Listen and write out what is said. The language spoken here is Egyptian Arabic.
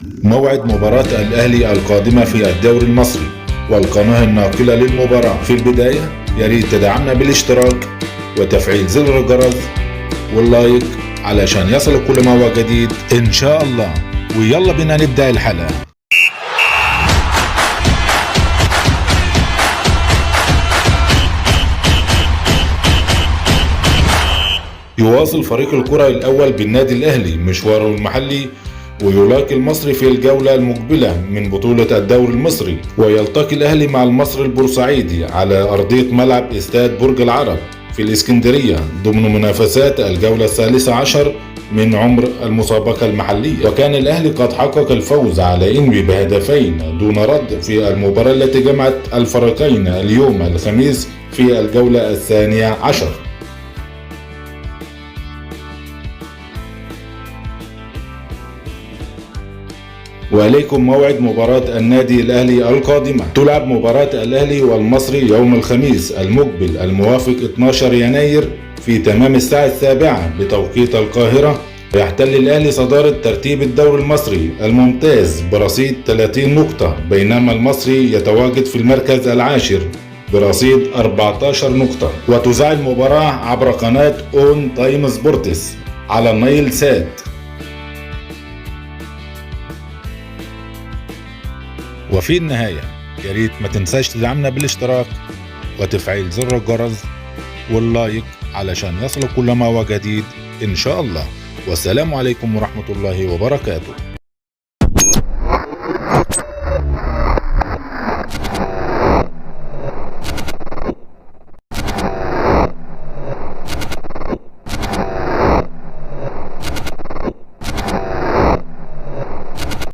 موعد مباراة الأهلي القادمة في الدوري المصري والقناة الناقلة للمباراة. في البداية ياريت تدعمنا بالاشتراك وتفعيل زر الجرس وال like علشان يصل كل ما هو جديد إن شاء الله. ويلا بينا نبدأ الحلقة. يواصل فريق الكرة الأول بالنادي الأهلي مشواره المحلي ويلاقي المصري في الجولة المقبلة من بطولة الدوري المصري، ويلتقي الأهلي مع المصري البورسعيدي على أرضية ملعب استاد برج العرب في الإسكندرية ضمن منافسات الجولة 13 من عمر المسابقة المحلية. وكان الأهلي قد حقق الفوز على إنبي بهدفين دون رد في المباراة التي جمعت الفريقين اليوم الخميس في الجولة 12. وإليكم موعد مباراة النادي الأهلي القادمة. تلعب مباراة الأهلي والمصري يوم الخميس المقبل الموافق 12 يناير في تمام الساعة 7 بتوقيت القاهرة. يحتل الأهلي صدارة ترتيب الدوري المصري الممتاز برصيد 30 نقطة، بينما المصري يتواجد في المركز العاشر برصيد 14 نقطة. وتذاع المباراة عبر قناة ON Time Sports على النايل سات. وفي النهاية ياريت ما تنساش تدعمنا بالاشتراك وتفعيل زر الجرس وال like علشان يصل كل ما هو جديد إن شاء الله. والسلام عليكم ورحمة الله وبركاته.